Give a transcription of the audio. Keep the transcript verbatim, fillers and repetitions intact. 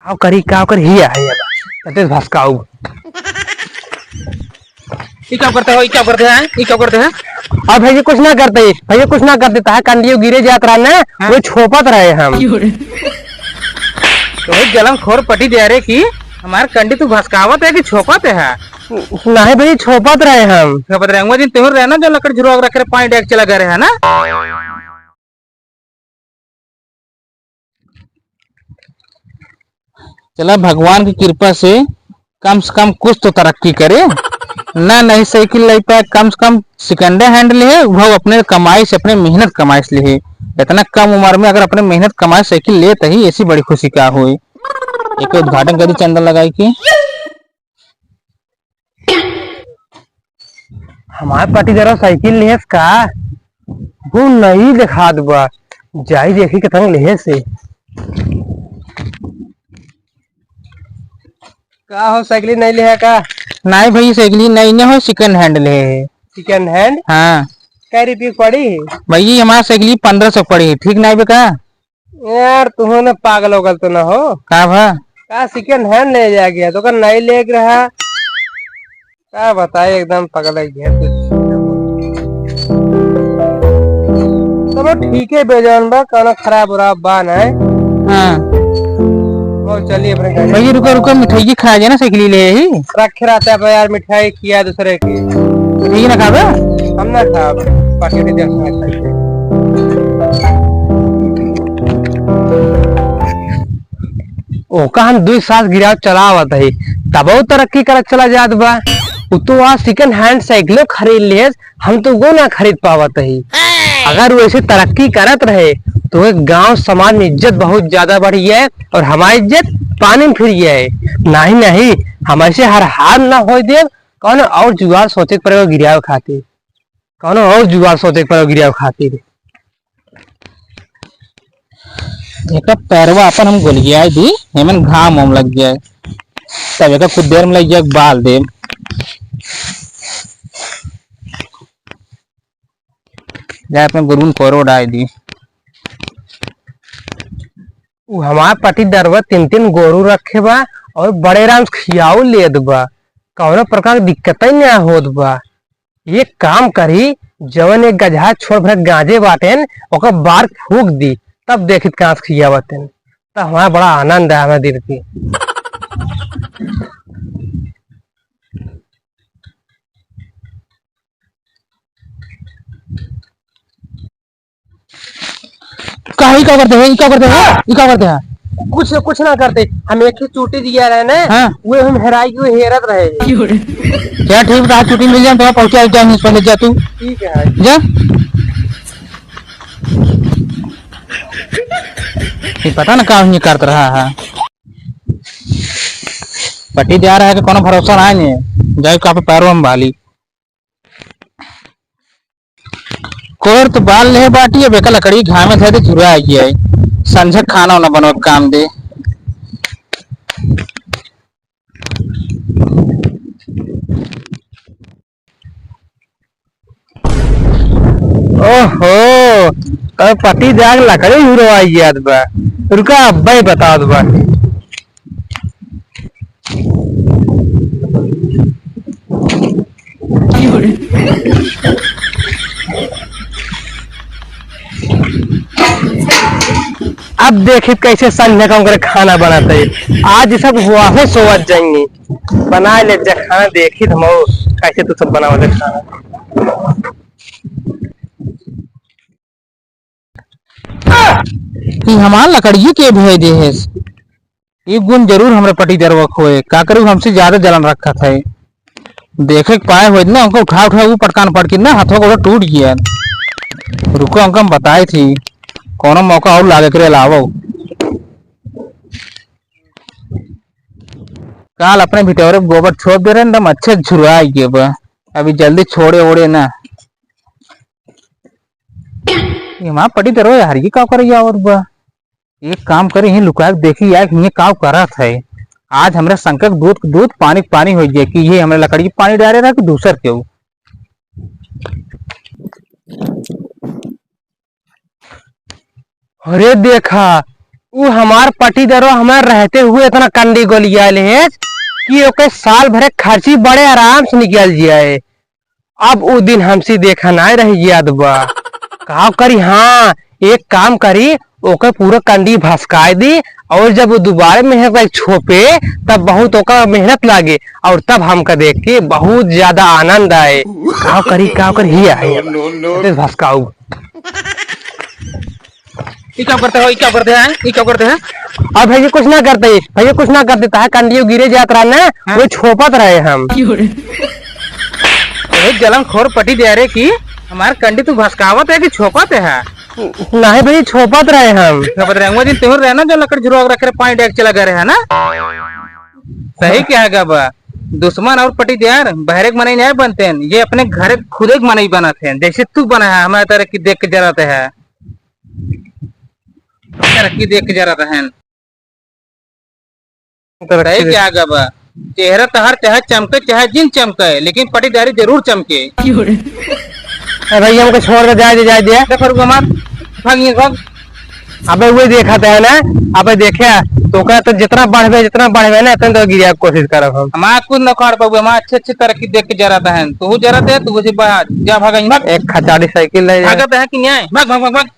काव करी, काव करी, हिया, हिया बा। तते भसकाऊ। ई का करते हो, ई का करते हैं, ई का करते हैं? अब भैया कुछ ना करते, भैया कुछ ना करते, ताहा कंडियो गिरे जात रहा ना, हाँ। वो छोपत रहे हम। तो भाई जलनखोर पटी दे रहे कि हमार कंडी तू भसकावत है कि छोपत है? नहीं भाई, छोपत रहे हम। छोपत रहे, वो दिन तुम रहे ना जो लकड़ झुरवा रख के पानी डाल के चला गए रहे है ना? चला, भगवान की कृपा से कम से कम कुछ तो तरक्की करे। ना नई साइकिल ले पाए, कम से कम second hand ले, वो अपने कमाई से, अपने मेहनत कमाई से ले। इतना कम उम्र में अगर अपने मेहनत कमाई साइकिल ले, तही ऐसी बड़ी खुशी का होई। एक उद्घाटन करी चंदा लगाई के। हमार पटीदारवा साइकिल लेहेस का? वो नई देखात बा, जाई देखी केतना लेहेस से। का हो, साइकिल नई लेहे का? नाई भैया, साइकिल नई न हो, second hand लेहे। Second hand? हाँ। कै रुपये की पड़ी? भैया, हमार साइकिल पन्द्रह सौ पड़ी, ठीक नाई बे का? यार, तुहू ने पागल ओगल तो ना हो? का भा? का second hand ले जाके, तो का नहीं लेके रहा? का बताए, एकदम पगल है गया तू। चलो ठीक है, बेजान बा, कौनो खराब उराब बा ना। हाँ। और चलिए अपने गाड़ी। भैया, रुका, रुका, मिठाई खा जाना, साइकिल ले ही। रखे रहता है यार, मिठाई खिया दूसरे की। ठीक ना खाबे? हम ना खाब, पाकेट दे, हम ना खाई। ओका हम दुई साल गिराव चलावत हई, तबहु तरक्की करत चला जात बा। उ तो आज second hand साइकिलो खरीद लेस, हम तो वो ना खरीद पावत हई। अगर वो ऐसे तरक्की करत रहे, तो एक गांव समाज में इज्जत बहुत ज्यादा बढ़ जाए और हमारी इज्जत पानी में फिर जाए। नहीं, नहीं, हम ऐसे हर हाल ना होए देब, कौनो और जुगाड़ सोचे के पड़ेगा गिरावे खातिर। कौनो और जुगाड़ सोचे के पड़ेगा गिरावे खातिर। एक पैरवा अपन हम गोलियाए दी, हेमन घाम वाम लग जाए, तब एक कुछ देर में लग जाए बाल देब। जाए अपने गुरुन कोरो डाल दी। उ हमार पटीदरवा तीन तीन गोरू रखे बा और बड़े आराम से खियाऊ लेत बा, कौनो प्रकार के दिक्कत ही ना होत बा। एक काम करी, जवन एक गजहा छोड़ भर गांजे बाटेन, ओकर बार फूक दी, तब देखित कहाँ से खियावतेन, तब हमारा बड़ा आनंद है हमारे दिल की। का, ई का करते हैं, ई का करते हैं, ई का करते हैं? कुछ, कुछ ना करते, हम एक ही चूटी दिया रहे ना, हाँ। वो हम हेराई के हेरत रहे। क्या ठीक बा, चूटी मिल जाए तो पहुंचा जाए, पहले जा तू। ठीक है। जा। ये पता ना का ये करत रहा है। पटी जा रहा है कि कोनो भरोसा ना है, जाए का पे पैरों में भाली। कोर तो बाल लेहे बाटी, अब एका लकड़ी घामे धरे दे, झुरा आ गया है। संझा खाना वाना बनवा के काम दे। ओहो, तब पटी जाग लकड़ी हुरवाई याद बा। रुका, अब्बा ही बतात बा। अब देखित कैसे संझा का उनकर खाना बनत है। आज सब हुआ हो सोवत जाएंगी। बना ले जा खाना, देखित हम कैसे तू सब बनावत है खाना। ई हमार लकड़िए के भेज दे है। ई गुण जरूर हमरे पटीदरवा खोए, का करू हमसे ज्यादा जलन रखत है। देखे के पाए होइत ना, उनको उठा उठा ऊ पटकान पटकी ना, हाथों को टूट गया। रुको, उनको हम बताए थी, कोनो मौका और लागे करे लावो। काल अपने भिटौरे गोबर छोड़ दे रहे, एकदम अच्छे झुरवा गए बा। अभी जल्दी छोड़े ओड़े ना। ये हमार पटीदरवा यार, ये का करे आवत बा? एक काम करे, यहीं लुका के देखी यार, ये का करत है। आज हमरा शंका के दूध के दूध, पानी के पानी हो जाए कि ये हमरा लकड़ी के पानी डाले रहा कि दूसर केहू। अरे देखा, उ हमार पटीदारो हमार रहते हुए इतना कंडी गोलियाइल है कि ओके साल भरे खर्ची बड़े आराम से निकल जाए। अब उ दिन हमसे देखा नाय रह जात बा। का करी? हाँ, एक काम करी, ओकर पूरा कंडी भसकाए दी और जब वो दोबारा मेहनत लायक छोपे, तब बहुत ओकर मेहनत लागे और तब हमका देख के बहुत ज्यादा आनंद आए। का करी, का करी, ही आए। No, no, no। अरे भसकाऊ। ई क्या करते हो, ई क्या करते हैं, ई क्या करते हैं? अब भैया कुछ ना करते, भैया कुछ ना करते, ताहा कंडियो गिरे जात रहा ना, हाँ। वो छोपत रहे हम। बहुत जलनखोर पटी दे रहे कि हमार कंडी तू भसकावत है कि छोपत है? नहीं भैया, छोपत रहे हम। छोपत रहे, वो दिन तुहर रहे ना, जो लकड़ झुरवा के रखे रहे, पानी डाइक चला गए रहे, है ना? सही क्या है गबा? दुश्मन और पटीदार बहरे के मनई नहीं बनते हैं, ये अपने घर खुदे के मनई बनत हैं। जैसे तू बना है, हमारे तरह की देख के जराते हैं, तरक्की देख के जराते हैं। तरक्की सही देख क्या गबा? चेहरा तहार चाहे चमके, चाहे जिन चमके, लेकिन पटीदारी जरूर चमके। ए भैया, हमको छोड़ दे, जाए दे, जाए दे। देखो, रुको मत, भाग, ये भाग। अबे, वही देखा था ना, अबे, देखे, तो ओकरा तो जितना बढ़वे, जितना बढ़वे ना, इतना तो गिरिया के कोशिश करब हम। हमार कुछ न उखाड़ पाबू, हमार अच्छे, अच्छे तरक्की देख के जराता है, तू जराते है, तू उसे बाहर, जा, भाग, भाग। एक खचाड़ी साइकिल ले जाए। भागत है कि नहीं? भाग, भाग, भाग, भाग।